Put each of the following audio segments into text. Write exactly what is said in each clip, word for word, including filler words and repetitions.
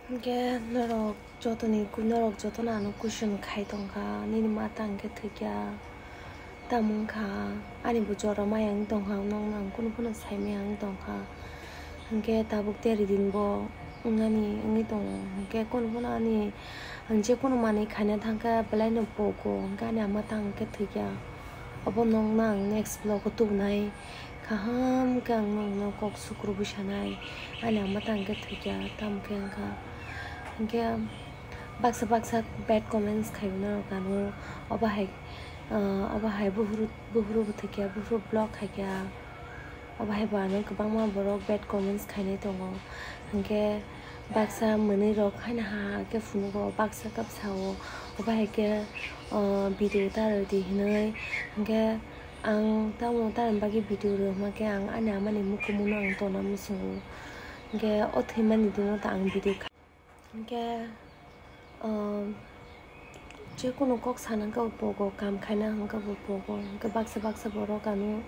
Hwnkhe norok jotoni, norok jotono ano question khai tongkha, nini mata hwnkhe thwikya, tamo wngkha, ani bo jora maya wng tongkha, nokno ang kunu phano saimaya wng tongkha. Hwnkhe tabuk teri din bo wngnani wngwi tongo, hwnkhe kunu phano ani, ang je kunu manwi khaina thangkha, belaino pogo, hwnkhe ani ama ta hwnkhe thwikya. Obo nokno ang next vlog o tubunai. Kaham khe ang nokno kok sukrubwi sanai, ani ama ta hwnkhe thwikya, tamo khe wngkha. Hwnkhe baksa baksa bad comments khaio norok ano, obo hai, ah, obo hai buhuru, buhuru bo thwikya, buhuru vlog khaikya, obo hai bo ano kwbangma borok bad comments khainai tongo. Hwnkhe baksa mwnwi rok haino ha ha khe phunugo, baksa khe sao, obo hai khe, ah, video ta rw di hinwi. Hwnkhe ang tamo tamoni bagwi video rwma khe ang ani amani mukumu no ang tona muchungo. Hwnkhe o thwimani dino ta ang video kha-, hwnkhe, um, je kunu kok sana hwnkhe bo pogo, kam khaina hwnkhe bo pogo. Hwnkhe baksa baksa borok ano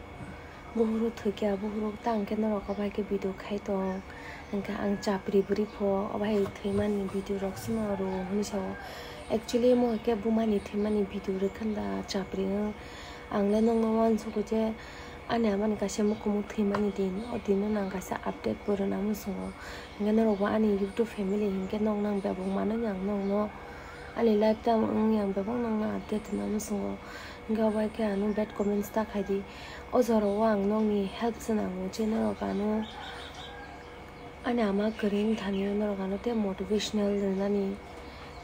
buhuru thwikya, buhuru ta hwnkhe norok obo hai khe video khai tong. Hwnkhe ang chapri bwrwi pho, obo hai thwimani video rok se no rw hwnwi sao. Actually, omo hai khe bumani thwimani video rwkha da chapri wng. Ang le nokno uansugo je ani amani kaisa mukumu thwimani din, o dino no ang kaisa update bo rwna muchungo. Hwnkhe norok bo ani YouTube family hinkhe nokno ang bebak manwi ang nokno ani lifetime wngwi ang bebak nokno update rwna muchungo. Hwnkhe obo hai khe ano bad comments ta khai di. O jora o ang nokni help se nango je norok ano ani ama kwrwini thani norok ano tei motivational rwnani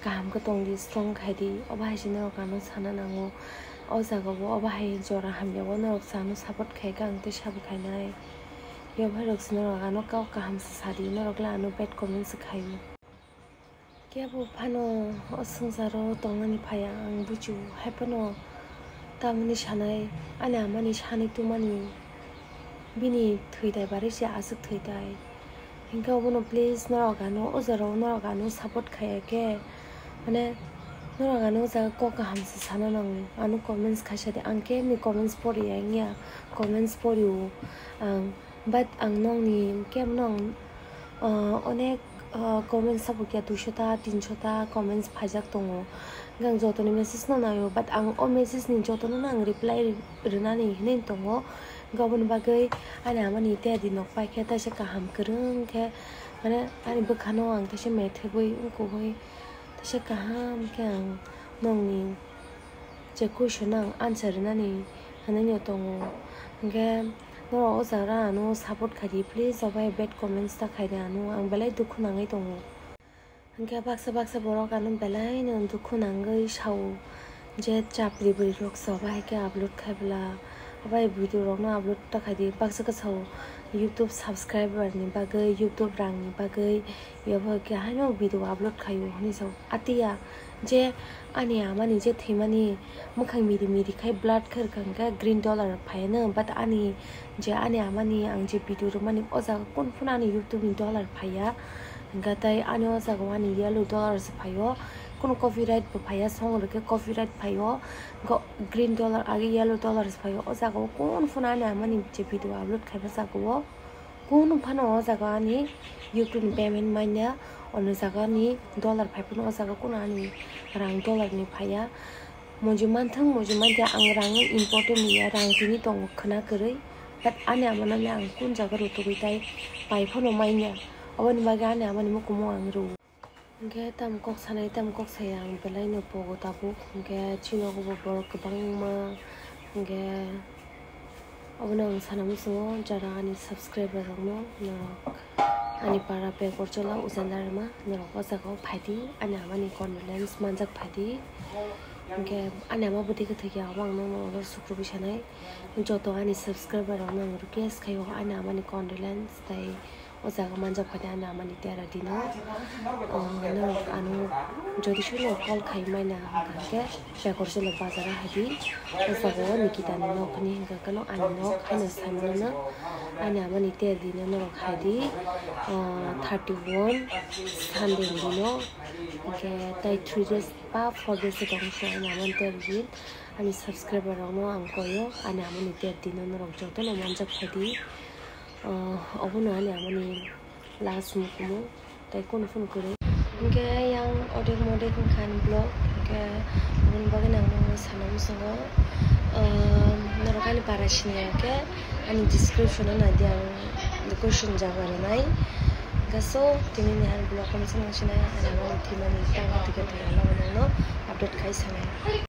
kaham khe tong di, strong khai di, obo hai se norok ano sana nango. O jaga o obo hai jora hamya o norok se ano support khai khe ang tei sabo khainai. Yaphai rok se norok ano kok kaham se sa di, norok le ano bad comment se khai o. Kebo phano o swngcharo tongnani phaiya ang buchio, hai phano tamoni sanai ani amani sanwi tongmani bini thwi tai barwi se aswk thwi tai. Hinkhe obono please norok ano o jora o norok ano support khaiya khe, mane norok ano o jaga kok kaham se sana nango, ano comments khaisa di, ang kemni comments poriya wngya, comments porio ang, but ang nokni kemno ang, ah, onek, ah, comments sabo khe duiso ta, tinso ta comments phaijak tongo. Hwnkhe ang jotoni message no naio, but ang o message ni jotono no ang reply rwnani hinwi tongo. Hwnkhe oboni bagwi ani amani tei adi nok paikhe taisa kaham kwrwng khe, mane ani bwkhano ang taisa methebwi wngkukgwi taisa kaham khe ang nokni je question no ang answer rwnani hinwi no tongo. Hwnkhe norok o jaga ano support khai di, please, obo hai bad comments ta khai di ano, ang belai dukhu nangwi tongo. Hwnkhe baksa baksa borok ano belai no dukhu nangwi sao je chapri bwrwi rok se obo hai khe upload khai bwla, obo hai video rok no upload ta khai di, baksa khe sao YouTube subscriber ni bagwi, YouTube rang ni bagwi, obo hai khe haino video upload khaio hinwi sao. Atiya je ani amani je thwimani mwkhang miri miri khai blood khe rwkha hwnkhe green dollar phaiano, but ani je ani amani ang je video rwmani o jaga kunu phano ani YouTube ni dollar phaiya, hwnkhe tai ani o jaga o ani yellow dollar se phaio, kunu copyright bo phaiya, song rwkhe copyright phaio, go-, green dollar age yellow dollar se phaio, o jaga o kunu phano ani amani je video upload khaima jaga o. Kunu phano o jaga ani YouTube ni payment manya, ono jaga ni dollar phai phano o jaga kunu ani rang dollar ni phaiya. Muji manthang, muji mantya, ang rang important ya, rang tini tongo khwna kwrwi. But ani ama no le ang kun jaga rw tugwi tai pai phano manya. Oboni bagwi ani ama ni mukumu ang rw. Hwnkhe tamo kok sanai, tamo kok saya ang belai no pogo tabuk. Hwnkhe chini nogo bo borok kwbangma. Hwnkhe obono ang sana muchungo jara ani subscriber rokno, norok ani para Bekorchola Ujandarima, norok o jaga o phaidi, ani ama ni condolence manjak phaidi. Hwnkhe ani ama bwtwi kwthwi khe abo ang nokno order sukrubwi sanai. Joto ani subscriber rokno ang request khaio ani ama ni condolence tei o jaga manjak phaidi ani amani tera dino. Ah, norok ano jodi sui no call khai manya hwnkha hwnkhe Bekorchola bazar o haidi. O jaga o Nikita ni nok hwnwi hwnkha khe no ani nok haino sai mano no. Ani amani ter dino norok haidi, ah, thirty one Sunday ni dino. Hwnkhe tai three days ba four days o tong se ani amani ter din. Ani subscriber rokno ang koyo ani amani ter dino norok jotono manjak phaidi. Ah, obono ani amani last mukumu, tei kunu phano kwrwi. Hingke yang odek modek wngkha ani vlog, hingke aboni bagwi ang nokno sana muchungo. Ehm, norok ani para siniya khe ani description o naidi ang location jaga rwnai. Hingke so tini ni ani vlog khe muchung nang sinai, ani abo thwimani tang khe tongma nokno update khai sanai.